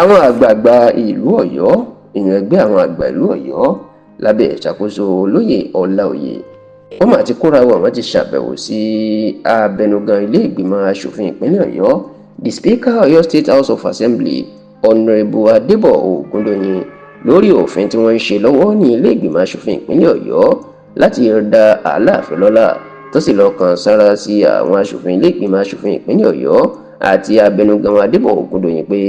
Àwọn àgbààgbà ìlú Ọ̀yọ́, ìyẹn ẹgbẹ́ àwọn àgbà ìlú Ọ̀yọ́ lábẹ́ ìṣàkóso olóyè Ọláoyè, wọ́n mà ti kóra wọn, wọ́n ti ṣàbẹ̀wò sí abẹnugan ilé ìgbìmọ̀ asòfin ìpínlẹ̀ Ọ̀yọ́, the Speaker, Ọ̀yọ́ State House of Assembly, Honourable Adébọ̀ Ògúndòyìn, lórí òfin tí wọ́n ń ṣe lọ́wọ́ ní ilé ìgbìmọ̀ asòfin ìpínlẹ̀ Ọ̀yọ́ láti dá Aláàfin lọ́lá, tó sì lọ́ọ́ kan sára sí àwọn asòfin ilé ìgbìmọ̀ asòfin ìpínlẹ̀ Ọ̀yọ́ àti abẹnugan Adébọ̀ Ògúndòyìn pé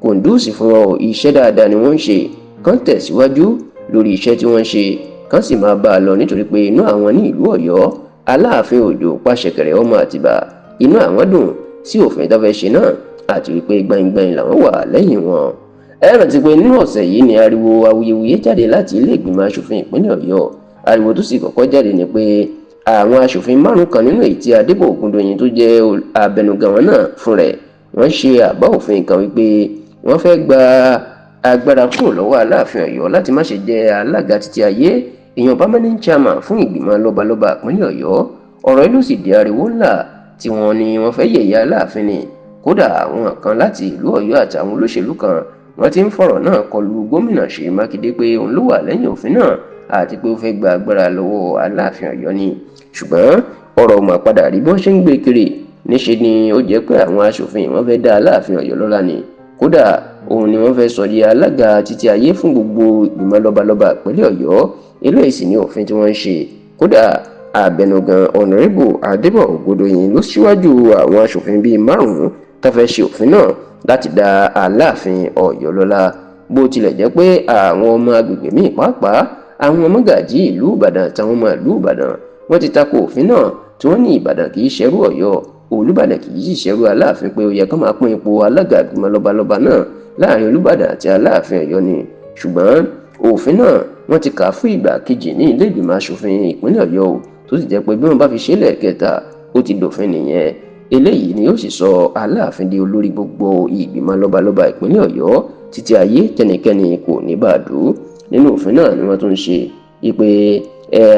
kudos fún wọn o, iṣẹ́ dáadáa ni wọ́n ń ṣe, kàn tẹ̀síwájú lórí iṣẹ́ tí wọ́n ń ṣe, kàn sì máa bá a lọ, nítorí pé inú àwọn ní ìlú Ọ̀yọ́, Aláàfin Òjò Pàṣẹkẹrẹ ọmọ Àtìbà, inú àwọn dùn sí òfin tó fẹ́ ṣe náà, àti wípé gbẹngbẹng làwọn wà lẹ́yìn wọn. Ẹ rántí pé nínú ọ̀sẹ̀ yìí ni ariwo awuyewuye jáde láti ilé ìgbìmọ̀ asòfin ìpínlẹ̀ Ọ̀yọ́. Ariwo tó sì kọ́kọ́ jáde ni pé àwọn asòfin márùn kan, nínú èyí tí Adébọ̀ Ògúndòyìn tó jẹ́ abẹnugan wọn náà fún rẹ̀, wọ́n ṣe àbá òfin kan wípé wọ́n fẹ́ gba agbára kúrò lọ́wọ́ Aláàfin Ọ̀yọ́ láti má ṣe jẹ́ alága títí ayé, èèyàn permanent chairman fún ìgbìmọ̀ lọ́balọ́ba ìpínlẹ̀ Ọ̀yọ́. Ọ̀rọ̀ yìí ló sì di ariwo ńlá tí wọ́n ní wọ́n fẹ́ yẹ̀yẹ́ Aláàfin ni. Kódà, àwọn kan láti ìlú Ọ̀yọ́ àti àwọn olóṣèlú kan, wọ́n ti ń fọ̀rọ̀ náà kọlu gómìnà Ṣèyí Mákindé pé òun ló wà lẹ́yìn òfin náà àti pé ó fẹ́ gba agbára lọ́wọ́ Aláàfin Ọ̀yọ́ ni. Ṣùgbọ́n ọ̀rọ̀ mà padà rí bọ́n ṣe ń gbé kiri. Níṣe ni ó jẹ́ pé àwọn aṣòfin, wọ́n fẹ́ dá Aláàfin Ọ̀yọ́ lọ́lá ni. Kódà, òun ni wọ́n fẹ́ sọ di alága títí ayé fún gbogbo ìgbìmọ̀ lọ́balọ́ba ìpínlẹ̀ Ọ̀yọ́. Eléyìí sì ní òfin tí wọ́n ń ṣe. Kódà, abẹnugan Honourable Adébọ̀ Ògúndòyìn ló síwájú àwọn aṣòfin bíi márùn-ún tó fẹ́ ṣe òfin náà láti dá Aláàfin Ọ̀yọ́ lọ́lá, bó tilẹ̀ jẹ́ pé àwọn ọmọ agbègbè míì, pàápàá àwọn mọ́gàjí ìlú Ìbàdàn àtàwọn ọmọ ìlú Ìbàdàn, wọ́n ti tako òfin náà, tí wọ́n ní Ìbàdàn kì í ṣẹrú Ọ̀yọ́, Olúbàdàn kì í sì ṣẹrú Aláàfin, pé ó yẹ kó máa pín ipò alága ìgbìmọ̀ lọ́balọ́ba náà láàrin Olúbàdàn àti Aláàfin Ọ̀yọ́ ni. Ṣùgbọ́n òfin náà, wọ́n ti kà á fún ìgbà kejì ní ilé ìgbìmọ̀ asòfin ìpínlẹ̀ Ọ̀yọ́ o, tó sì jẹ́ pé bí wọ́n bá fi ṣe lẹ́ẹ̀kẹta, ó ti dòfin nìyẹn. Eléyìí ni yóò sì sọ Aláàfin di olórí gbogbo ìgbìmọ̀ lọ́balọ́ba ìpínlẹ̀ Ọ̀yọ́ títí ayé, tẹnikẹ́ni kò ní bá a dùn. Nínú òfin náà ni wọ́n tún ń ṣe ìpè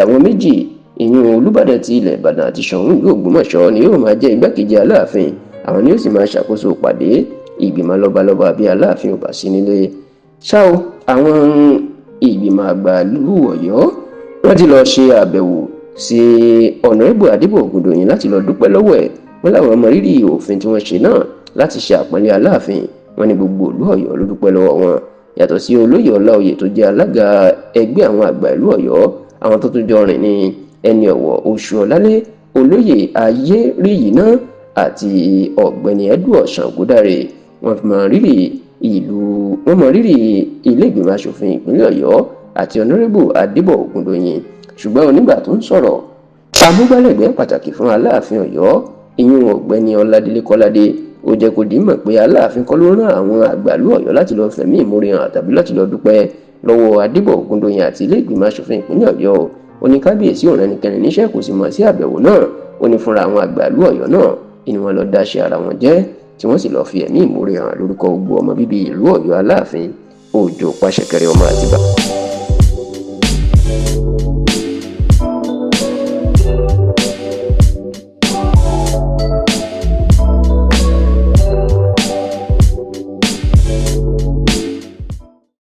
àwọn méjì, ìyún Olúbàdàn ti ilẹ̀ Ìbàdàn àti Ṣọ̀ún ìlú Ògbómọ̀ṣọ́, ni yóò máa jẹ́ igbákejì Aláàfin. Àwọn ni yóò sì máa ṣàkóso ìpàdé ìgbìmọ̀ lọ́balọ́ba bí Aláàfin ò bá sí nílé. Ṣá o, àwọn ìgbìmọ̀ àgbà ìlú Ọ̀yọ́, wọ́n ti lọ ṣe àbẹ̀wò sí Honourable Adébọ̀ Ògúndòyìn láti lọ dúpẹ́ lọ́wọ́ ẹ̀. Wọ́n láwọn mọ rírì òfin tí wọ́n ṣe náà láti ṣe àpọ́nlé Aláàfin. Wọ́n ní gbogbo ìlú Ọ̀yọ́ ló dúpẹ́ lọ́wọ́ wọn. Yàtọ̀ sí olóyè Ọláoyè tó jẹ́ alága ẹgbẹ́ àwọn àgbà ìlú Ọ̀yọ́, àwọn tó tún jọ rìn ní ẹni ọ̀wọ̀ oṣù ọ̀lálẹ́, olóyè ayéríyìná àti ọ̀gbẹ́ni Edward Ṣàngódáre. Wọ́n fi mọ rírì ìlú, wọ́n mọ rírì ilé ìgbìmọ̀ asòfin ìpínlẹ̀ Ọ̀yọ́ àti Honourable Adébọ̀ Ògúndòyìn. Ṣùgbọ́n onígbà tó ń sọ̀rọ̀, amúgbálẹ́gbẹ̀ẹ́ pàtàkì fún Aláàfin Ọ̀yọ́, ìyún ọ̀gbẹ́ni Ọládélé Kọ́ládé, ó jẹ́ kó di mọ̀ pé Aláàfin kọ́ ló rán àwọn àgbàlú Ọ̀yọ́ láti lọ́ọ́ fẹ̀mí ìmoore hàn tàbí láti lọ́ọ́ dúpẹ́ lọ́wọ́ Adébọ̀ Ògúndòyìn àti ilé ìgbìmọ̀ asòfin ìpínlẹ̀ Ọ̀yọ́. Ó ní kábíyèsí òun ẹnikẹ́ni níṣẹ́, kò sì mọ̀ sí àbẹ̀wò náà. Ó ní fúnra àwọn àgbàlú Ọ̀yọ́ náà ni wọ́n lọ dáṣẹ́ ara wọn jẹ́, tí wọ́n sì lọ́ọ́ fi ẹ̀mí ìmoore hàn lórúkọ gbogbo ọmọ bíbí ìlú Ọ̀yọ́, Aláàfin Òjò Pàṣẹkẹrẹ ọmọ Àtìbà.